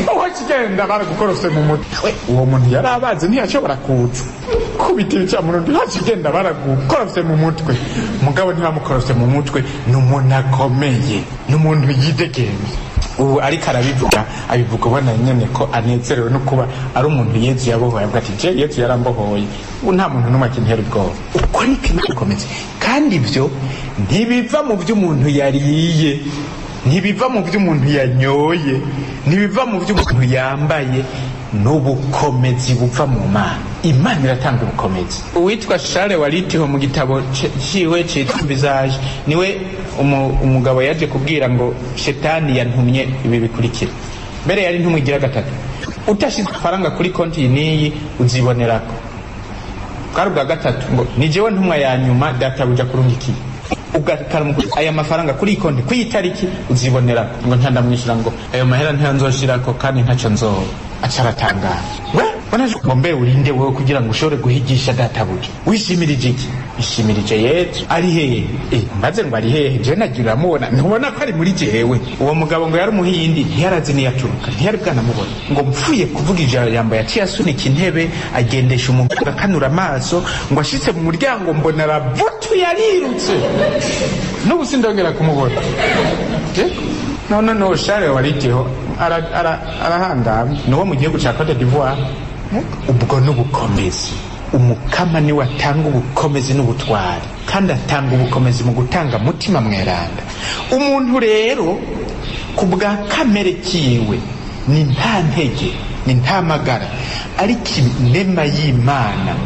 Ngo kigenda baragukorofye mu mutwe. Uwo muntu yari abazi ntiyashobora kuza. Kubita ibicamurundi ntakigenda baragukorofye mu mutwe. Mugabo ntibamukorofye mu mutwe, ni umuntu akomeye, ni umuntu yidegemvye. Ubu ariko arabivuga, abivuga ubona nyene ko anezerewe no kuba ari umuntu Yezu yabohoye, avuga ati je Yezu yarambohoye, ubu nta muntu n'umwe akintera ubwoba. Uko niko Imana ikomeze. Kandi ivyo ntibiva mu vyo umuntu yariye, ntibiva mu vyo umuntu yanyoye, ntibiva mu vyo umuntu yambaye, n'ubukomezi buva mu Mana. Imana iratanga ubukomezi. Uwitwa Charles Walitiho mu gitabo ciwe citwa Visage, niwe umugabo yaje kubwira ngo shetani yantumye ibi bikurikira. Mbere yari ntumwigira gatatu. Utashize faranga kuri konti niyi uzibonerako. Bwari ubwa gatatu ngo ni jewe ntumwa ya nyuma databuja kurungikiye. Ugakarumuka aya mafaranga kuri konti kuyi tariki uzibonerako. Ngo ntandamwishira ngo ayo mahera ntiyanzoshirako kandi ntaco nzoba. Acaratangara. We ngo mbe urinde wewe kugira ngo ushobore guhigisha databuja. Wishimirije iki? Ishimirije Yezu. Ari hehe? Mbaze ngo ari hehe? Je nagira mubona. Ntubona ko ari muri jewe. Uwo mugabo ngo yari umuhindi, ntiyarazi niyaturuka, ntiyari bwanamubona. Ngo mpfuye kuvuga ijambo yaciye asunika intebe, agendesha umugabo akanura amaso, ngo ashitse mu muryango mbona aravutu yarirutse. N'ubu sindongera kumubona. No, Charles Walitiho arahangamye. Nuwo mu gihugu ca Cote d'Ivoire. Ubwo n'ubukomezi. Umukama niwe atanga ubukomezi n'ubutwari, kandi atanga ubukomezi mu gutanga mutima mweranda. Umuntu rero ku bwa kamere kiwe ni nta ntege, ni nta magara, ariko inema y'Imana,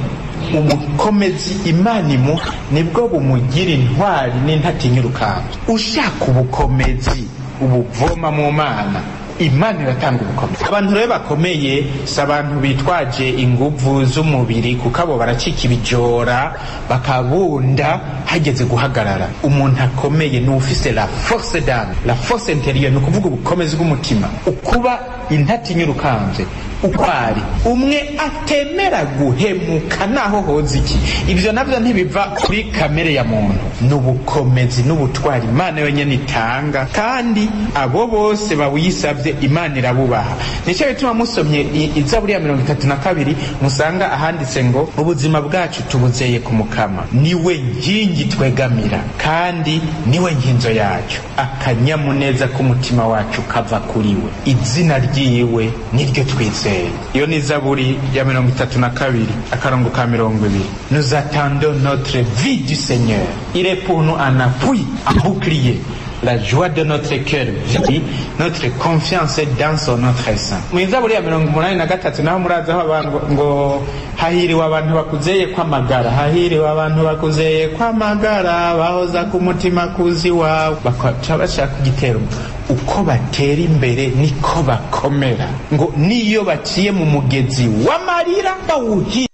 ubukomezi Imana imuha nibwo bumugira intwari n'intatinya urukamba. Ushaka ubukomezi ubuvoma mu Mana. Imana iratanga ubukomezi. Abantu rero bakomeye si abantu bitwaje inguvu z'umubiri, kuko abo baracika ibijora bakabunda hageze guhagarara. Umuntu akomeye ni ufise la force d'âme, la force intérieure, ni ukuvuga ubukomezi bw'umutima, ukuba intatinya urukamvye, ukwari umwe atemera guhemuka naho hoza iki. Ivyo navyo ntibiva kuri kamere ya muntu, n'ubukomezi n'ubutwari Imana yonyene itanga, kandi abo bose bawuyisavye Imana irabubaha. Nico bituma musomye Izaburi ya 32 musanga ahanditse ngo ubuzima bwacu tubuzeye ku Mukama, niwe nkingi twegamira kandi niwe nkinzo yacu, akanyamuneza k'umutima wacu kava kuri we, izina ryiwe niryo twizeye. Iyo ni Zaburi ya 32 akarongo ka 20. Nous attendons notre vie du Seigneur. Il est pour nous un appui, un bouclier. La joie de notre cœur vit, notre confiance est dans son notre saint. Mu Zaburi ya 83 naho murazi aho abantu ngo hahiriwe abantu bakuzeye kwamagara, hahiriwe abantu bakuzeye kwamagara, bahoza ku mutima kuzi wawe, bakaca bashaka igitero. Uko batera imbere niko bakomera, ngo niyo baciye mu mugezi w'amarira bawuhi.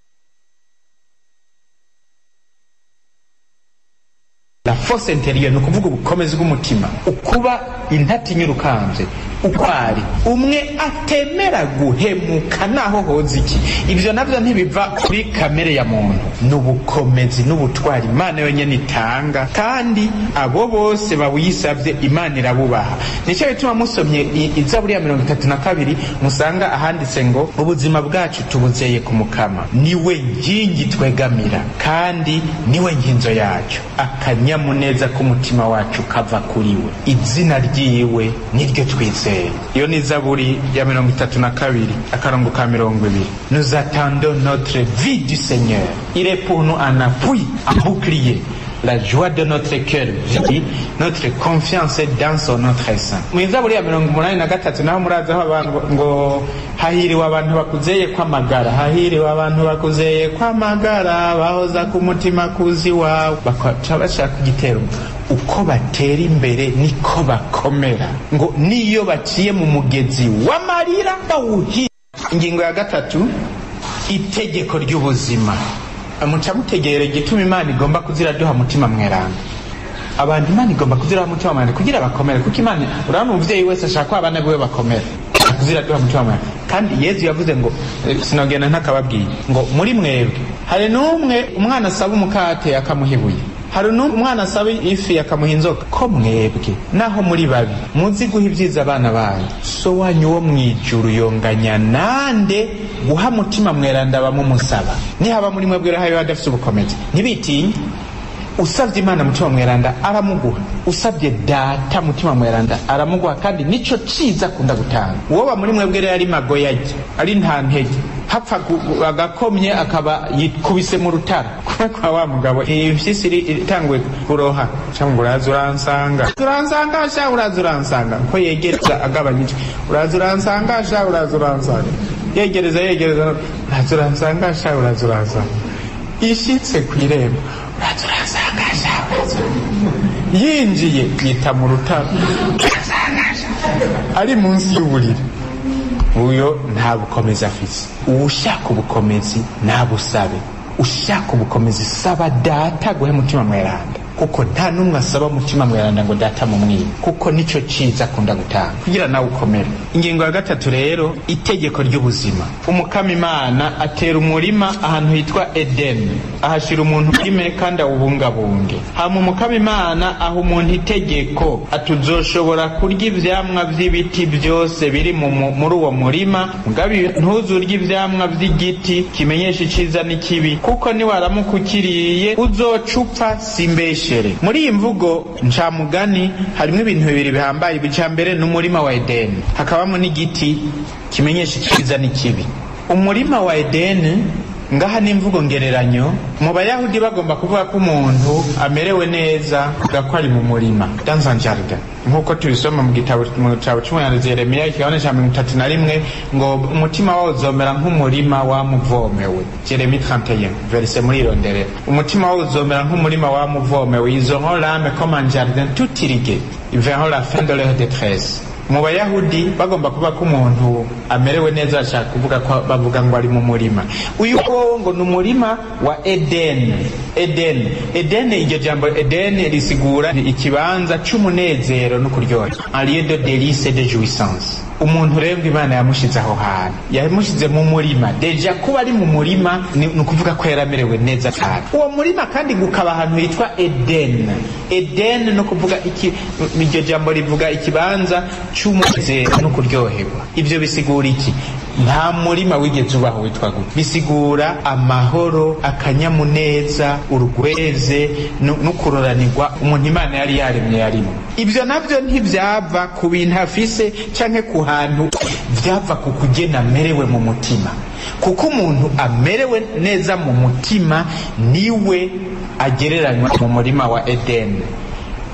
La force intérieure, ni ukuvuga ubukomezi bw'umutima, ukuba intatinya urukamvye, ukwari umwe atemera guhemuka naho hoza iki. Ivyo navyo ntibiva kuri kamere ya muntu, n'ubukomezi n'ubutwari Imana yonyene itanga, kandi abo bose bawuyisavye Imana irabubaha. Nico bituma musomye Izaburi ya 32 musanga ahanditse ngo ubuzima bwacu tubuzeye ku Mukama, niwe nkingi twegamira kandi niwe nkinzo yacu, akanyamuneza k'umutima wacu kava kuri we, izina ryiwe niryo twizeye. Iyo ni Zaburi ya 32 akarongo ka 20. Nous attendons notre vie du Seigneur. Il est pour nous un appui, un bouclier. La joie de notre cœur vit, notre confiance est dans son notre saint. Mu Zaburi ya 83 naho murazi aho abantu ngo hahiriwe abantu bakuzeye kwamagara, hahiriwe abantu bakuzeye kwamagara, bahoza ku mutima kuzi wawe, bakaca bashaka igitero. Uko batera imbere niko bakomera, ngo niyo baciye mu mugezi w'amarira bawuhi. Ingingo ya gatatu, itegeko ry'ubuzima. Muca mutegere igituma Imana igomba kuziraduha mutima mweranda. Abantu Imana igomba kuziraha mutima mweranda kugira bakomere, kuko Imana, urabona umuvyeyi wese ashaka ko abana biwe bakomera, kuziraduha mutima mweranda. Kandi Yezu yavuze ngo sinogenda ntakababwiye ngo muri mwebwe hari n'umwe umwana asaba umukate akamuha ibuye, hari n'umwana asaba ifi akamuha inzoka. Ko mwebwe naho muri babi muzi guha ibyiza abana banyu, so wanyu wo mwijuru yonganya nande guha mutima mweranda bamumusaba. Nihaba muri mwebwe hayo hadafite ubukomezi, ntibitinye. Usabye Imana mutima mweranda aramuguha, usabye data mutima mweranda aramuguha, kandi nico ciza akunda gutanga. Uwoba muri mwebwe rero ari magoyage, ari nta ntege, hapfa agakomye akaba yikubise mu rutara kumwe kwa wa mugabo, impyisi itanguye kuroha, cyangwa uraza uransanga, uransanga sha, uraza uransanga, ko yegereza agabanyije, uraza uransanga sha, uraza uransanga, yegereza yegereza, uraza uransanga sha, uraza uransanga, ishitse ku irembo, uraza uransanga sha, uraza, yinjiye yita mu rutara, ari munsi y'uburiri. Uyo nta bukomezi afise. Ushaka ubukomezi nabusabe, ushaka ubukomezi saba data guhe mutima mweranda, kuko nta numwe asaba mutima mweranda ngo data mumwibe, kuko nico ciza akunda gutanga kugira nawe ukomere. Ingingo ya gatatu rero, itegeko ry'ubuzima. Umukama Imana atera umurima ahantu hitwa Eden, ahashira umuntu urime kandi awubungabunge. Hama Umukama Imana aha umuntu itegeko atuzoshobora kurya ivyamwa vy'ibiti byose biri muri uwo murima, mugabe ntuzurye ivyamwa vy'igiti kimenyesha iciza n'ikibi, kuko niwaramuka ukiriye uzocupfa simbeshe. Muri iyi mvugo ncamugani harimo ibintu bibiri bihambaye. Ica mbere n'umurima wa Eden, hakabamo n'igiti kimenyesha iciza n'ikibi. Umurima wa Eden ngaha ni imvugo ngereranyo. Mu Bayahudi bagomba kuvuga ko umuntu amerewe neza ko ari mu murima, dans un jardin, nkuko tubisoma mu gitabo c'umuhanuzi Yeremiya ikigabane ca 31 ngo umutima wawe uzomera nk'umurima wamuvomewe. Yeremiya 31 verse muri ironderera, umutima wawe uzomera nk'umurima wamuvomewe, ils auront l'âme comme un jardin tout irrigué, ils verront la fin de leur détresse. Mu Bayahudi bagomba kuvuga ko umuntu amerewe neza ashaka kuvuga ko bavuga ngo ari mu murima. Uyu wowe ngo ni umurima wa Eden. Eden, Eden, iryo jambo Eden risigura ikibanza c'umunezero no kuryoha, un lieu de délice et de jouissance. Umuntu rero Imana yamushize aho hantu, yamushize mu murima. Deja kuba ari mu murima ni ukuvuga ko yaramerewe neza cyane. Uwo murima kandi gukaba ahantu hitwa Eden. Eden no kuvuga iki, iryo jambo rivuga ikibanza c'umunezero no kuryoherwa. Ivyo bisigura iki? Nta murima wigeze ubaho witwa gutyo. Bisigura amahoro, akanyamuneza, urweze no kuroranirwa umuntu Imana yari yaremye yarimo. Ivyo navyo ntivyava ku bintu afise canke ku hantu, vyava ku kugena amerewe mu mutima. Kuko umuntu amerewe neza mu mutima niwe agereranywa mu murima wa Eden.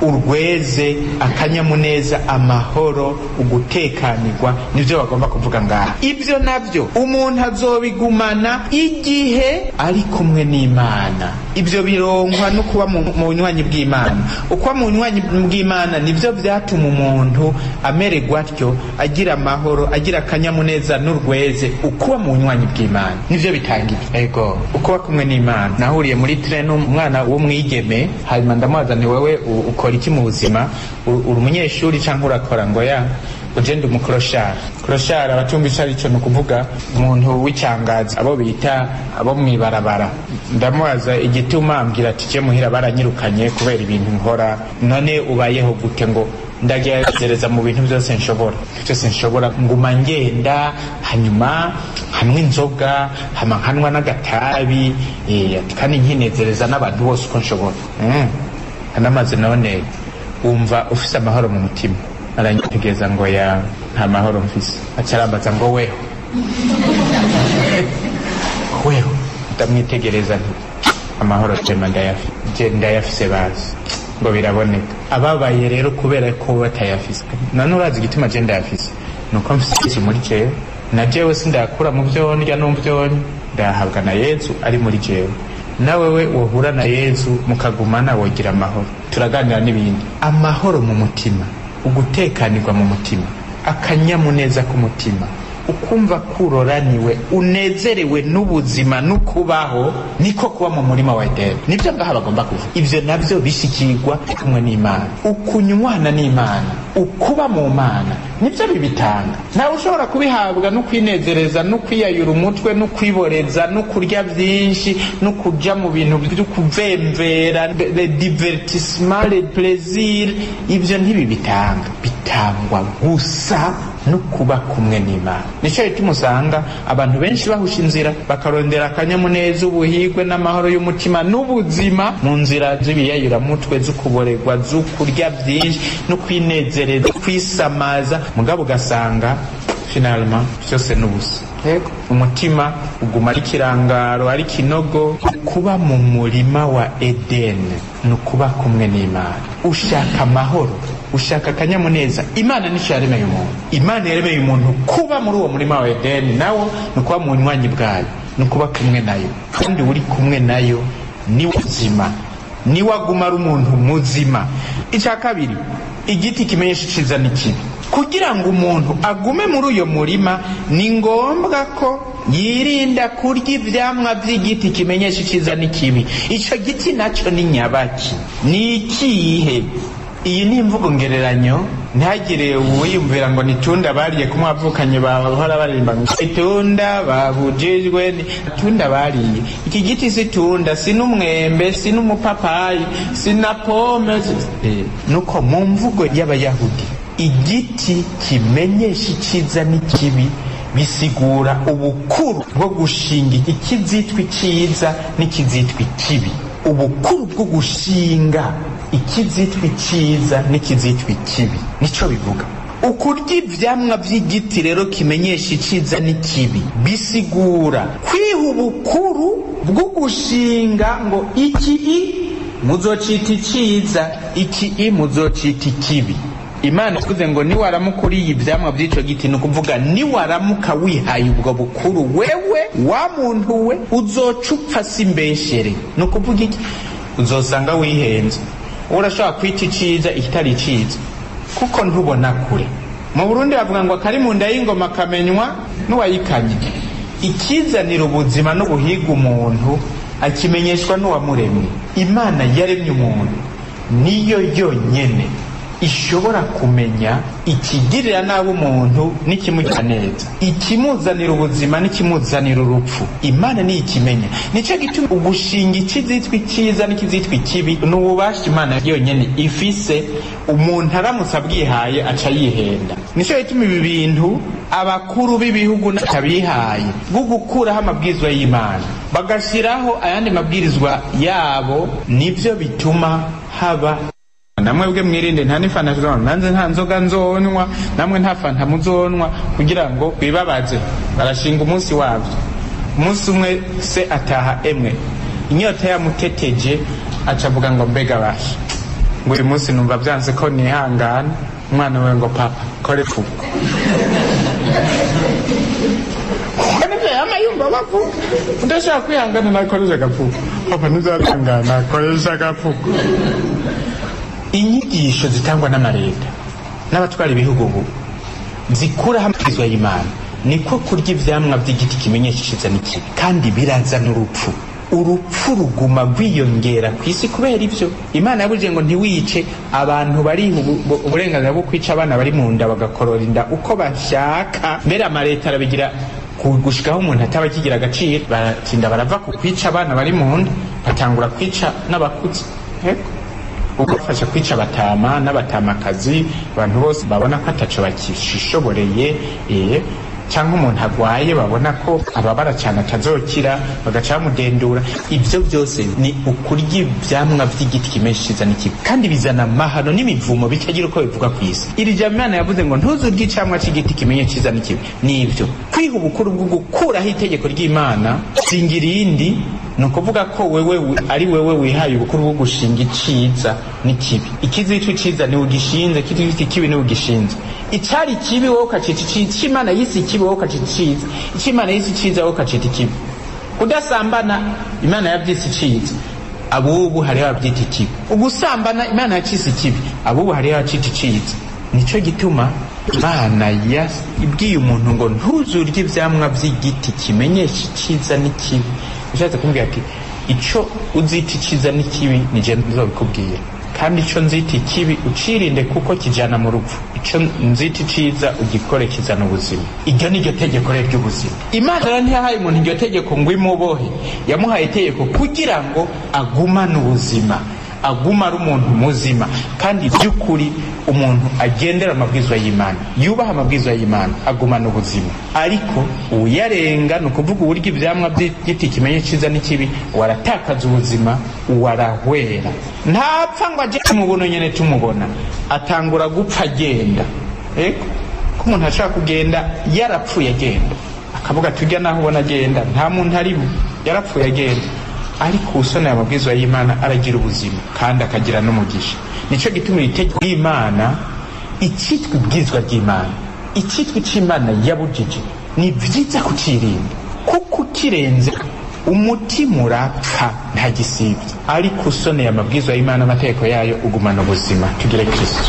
Urweze, akanyamuneza, amahoro, ugutekanirwa, nivyo bagomba kuvuga ngaha. Ivyo navyo umuntu azobigumana igihe ari kumwe n'Imana. Ivyo bironkwa no kuba mu bunywanyi bw'Imana. Ukuba mu bunywanyi bw'Imana nivyo vyatuma umuntu amererwa atyo, agira amahoro, agira akanyamuneza n'urweze. Ukuba mu bunywanyi bw'Imana nivyo bitangira. Ego, ukuba kumwe n'Imana. Nahuriye muri train n'umwana w'umwigeme, hanyuma ndamubaza nti wewe ukora iki mu buzima, uri umunyeshuri canke urakora? Ngo ya ugenda umukroshara. Kroshara abatumva ico arico, ni ukuvuga umuntu w'icangazi, abo bita abo mwibarabara. Ndamubaza igituma, ambwira ati je muhira baranyirukanye kubera ibintu nkora. None ubayeho gute? Ngo ndagerageza mu bintu byose nshobora, byose nshobora, nguma ngenda, hanyuma hamwe inzoga, hama nkanwa n'agatabi, kandi nkinezereza n'abantu bose uko nshobora. Anamaze none wumva ufise amahoro mu mutima? Aranyitegereza ngo ya nta mahoro mfise. Acarambaza ngo weho weho, ndamwitegereza nti amahoro tema ndayafise bazi ngo biraboneka. Ababaye rero kubera ko batayafise. None urazi igituma je ndayafise? Nuko mfise muri jewe, na jewe sindayakura mu vyo ndya no mu vyo ndahabwa na Yezu ari muri jewe. Nawewe wohura na Yezu mukagumana wogira amahoro. Turaganira n'ibindi. Amahoro mu mutima, ugutekanirwa mu mutima, akanyamuneza ku mutima, Ukumva kuroraniwe, unezerewe n'ubuzima n'ukubaho, niko kuba mu murima wa Edeni. Nibyo ngaha bagomba kuvuga. Ivyo navyo bishikirwa kumwe n'Imana, ukunywana n'Imana, ukuba mu Mana, nibyo bibitanga. Ntawe ushobora kubihabwa no kwinezereza no kwiyayura umutwe no kwiboreza no kurya byinshi no kuja mu bintu byo kuvemvera, le divertissement, le plaisir. Ivyo ntibibitanga, bitangwa gusa no kuba kumwe n'Imana. Nico gituma usanga abantu benshi bahusha inzira, bakarondera akanyamuneza, ubuhigwe n'amahoro y'umutima n'ubuzima mu nzira z'ibiyayuramutwe, z'ukuborerwa, z'ukurya byinshi no kwinezereza, kwisamaza, mugabo ugasanga finalement byose n'ubusa. Yego, umutima uguma ari kirangaro, ari kinogo. Kuba mu murima wa Eden ni ukuba kumwe n'Imana. Ushaka amahoro, ushaka akanyamuneza, Imana nico yaremeye umuntu. Imana yaremeye umuntu kuba muri uwo murima wa Eden, nawo ni ukuba mu bunywanyi bwayo, ni ukuba kumwe nayo. Kandi uri kumwe nayo ni muzima, niwe aguma ari umuntu muzima. Icya kabiri, igiti kimenyesha iciza n'ikibi. Kugira ngo umuntu agume muri uyo murima, ni ngombwa ko yirinda kurya ivyamwa vy'igiti kimenyesha iciza n'ikibi. Ico giti naco ni nyabaki, ni ikihe? Iyi ni imvugo ngereranyo, ntihagire uwiyumvira ngo nitunda bariye kumwe avukanye bahora baririmba ngo itunda babujijwe, itunda bariye. Iki giti si tunda, si n'umwembe, si n'umupapayi, si na pome. Nuko mu mvugo y'Abayahudi, igiti kimenyesha iciza n'ikibi bisigura ubukuru bwo gushinga ikizitwa iciza n'ikizitwa ikibi. Ubukuru bwo gushinga ikizitwa iciza n'ikizitwa ikibi nico bivuga. Ukurya ivyamwa vy'igiti rero kimenyesha iciza n'ikibi bisigura kwiha ubukuru bwo gushinga ngo iki i muzocita iciza, iki i muzocita ikibi. Imana ivuze ngo niwaramuka uriye ivyamwa vy'ico giti, ni ukuvuga niwaramuka wihaye ubwo bukuru, wewe wa muntu we uzoca upfa si mbeshere. Ni ukuvuga iki? Uzosanga wihenze. Urashobora kwita iciza ikitari iciza kuko ntubona kure. Mu Burundi bavuga ngo akari mu nda y'ingoma kamenywa n'uwayikanye. Ikizanira ubuzima n'ubuhiga umuntu akimenyeshwa n'uwamuremye. Imana yaremye umuntu niyo yonyene ishobora kumenya ikigirira nabi umuntu n'ikimugira neza, ikimuzanira ubuzima n'ikimuzanira urupfu. Imana niyo ikimenya. Nico gituma ugushinga ikizitwa iciza n'ikizitwa ikibi ni ububasha Imana yonyene ifise. Umuntu aramutse abwihaye aca yihenda. Nico gituma ibi bintu abakuru b'ibihugu n'atabihaye bwo gukuraho amabwirizwa y'Imana bagashiraho ayandi mabwirizwa yabo, nivyo bituma haba. Namwe bwe mwirinde, nta n'ifanta nzonywa, nanze nta nzoga nzonywa, namwe nta fanta muzonywa, kugira ngo bibabaze. Barashinga umunsi wabyo. Umunsi umwe se ataha emwe inyota yamuteteje, aca avuga ngo mbega basha, ngo uyu munsi numva byanze ko nihangana. Umwana we ngo papa kore fuko, kuko nivyo yama yumva bavuga, udashaka kwihangana nakoresha agapfuko, papa ntuzarihangana koresha agapfuko. Inyigisho zitangwa n'amareta n'abatwara ibihugu ubu zikuraho amabwirizwa y'Imana niko kurya ivyamwa vy'igiti kimenyesha iciza n'ikibi, kandi birazana urupfu. Urupfu ruguma rwiyongera ku isi kubera ivyo. Imana yabujije ngo ntiwice, abantu bariha uburenganzira bwo kwica abana bari mu nda, bagakorora inda uko bashaka. Mbere amareta arabigira gushikaho umuntu ataba akigira agaciro, baratinda barava ku kwica abana bari mu nda, batangura kwica n'abakuze. Ugafasha kwica abatama n'abatamakazi, abantu bose babona ko ataco bakishoboreye, cyangwa umuntu agwaye babona ko ababara cyane atazokira, bagaca bamudendura. Ibyo byose ni ukurya ivyamwa vy'igiti kimenyesha iciza n'ikibi, kandi bizana amahano n'imivumo bitagira uko bivuga ku isi. Iri jambo Imana yavuze ngo ntuzurye icamwa c'igiti kimenyesha iciza n'ikibi, nivyo kwiha ubukuru bwo gukuraho itegeko ry'Imana singa irindi. Ni ukuvuga ko wewe ari wewe wihaye ubukuru bwo gushinga iciza n'ikibi. Ikizitwa iciza ni ugishinze, ikizitwa ikibi ni ugishinze. Icari kibi wowe ukacita iciza, ic'Imana yise ikibi wowe ukacita iciza, ic'Imana yise iciza wowe ukacita ikibi. Kudasambana Imana yavyise iciza, abubu hariho abavyita ikibi. Ugusambana Imana yacise ikibi, abubu hariho abacita iciza. Nico gituma Imana ibwiye umuntu ngo ntuzurye ivyamwa vy'igiti kimenyesha iciza n'ikibi. Ushatse kumbwira ati ico uzita iciza n'ikibi nije nzobikubwira, kandi ico nzita ikibi ucirinde kuko kijana mu rupfu, ico nzita iciza ugikore kizana ubuzima. Iryo ni ryo tegeko rero ry'ubuzima. Imana rero ntiyahaye umuntu iryo tegeko ngo imubohe, yamuhaye itegeko kugira ngo agumane ubuzima, aguma ari umuntu muzima. Kandi by'ukuri umuntu agendera amabwizwa y'Imana, yubaha amabwizwa y'Imana, agumana ubuzima. Ariko uyarenga, ni ukuvuga uburyo ivyamwa by'igiti kimenye ciza n'ikibi, waratakaza ubuzima, warahwera. Ntapfa ngo aje mu buno nyene tumubona, atangura gupfa agenda. Ego, ko umuntu ashaka kugenda yarapfuye agenda, akavuga tujya naho ubona agenda nta muntu arimo, yarapfuye agenda. Ariko usoneye amabwizwa y'Imana aragira ubuzima kandi akagira n'umugisha. Nico gituma itegeko ry'Imana, icitwa ibwizwa ry'Imana, icitwa c'Imana yabujije, ni vyiza kucirinda, kuko ukirenze umutima urapfa nta gisibye. Ariko usoneye amabwizwa y'Imana, amategeko yayo, ugumana ubuzima. Tugire Kristo.